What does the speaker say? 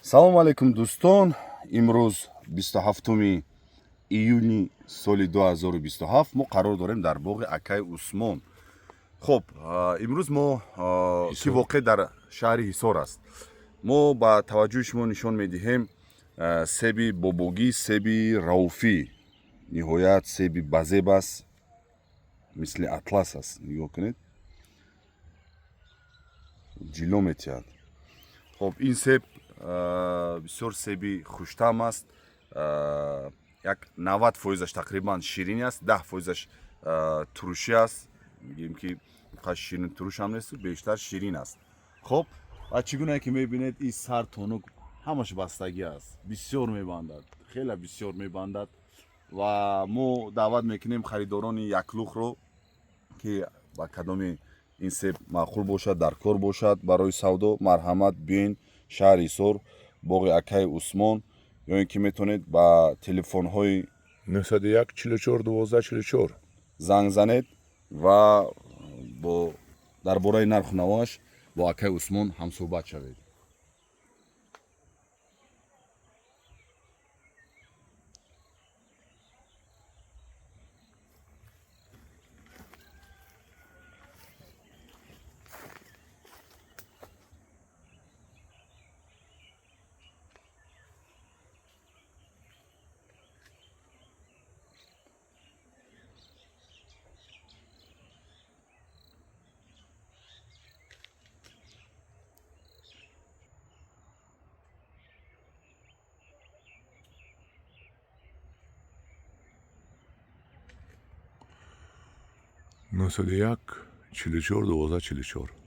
Салому алайкум, дӯстон. Имрӯз 27 июни соли 2027 мо қарор дорем дар боғи акаи Усмон. Хуб, имрӯз мо, ки воқеъ дар шаҳри Ҳисор аст, мо ба таваҷҷӯҳи шумо нишон медиҳем себи бобогӣ, себи Рауфӣ. Ниҳоят себи базеб аст, мисли атлас аст. Нигоҳ кунед, ҷило метиҳад. Хуб, ин себ бисёр себи хуштаъм аст. Як 90 фоизаш тақрибан ширин аст, 10 фоизаш турушӣ аст. Мегӯем, ки қаш ширин турушам нест, бештар ширин аст. Хуб, ва чӣ гунае ки мебинед, ин сар тонук ҳамаш бастагӣ аст, бисёр мебандад, хеле бисёр мебандад. Ва мо даъват мекунем харидорони яклухро, ки ба кадоми ин себ маъқул бошад, дар кор бошад барои савдо, марҳамат, биёин шаҳри Ҳисор, боғи акаи Усмон, ё ин ки метавонед ба телефонҳои 901 44 12 44 занг занед ва бо дар бораи нарху навоаш бо акаи Усмон ҳамсӯҳбат шавед. 901 44 12 44.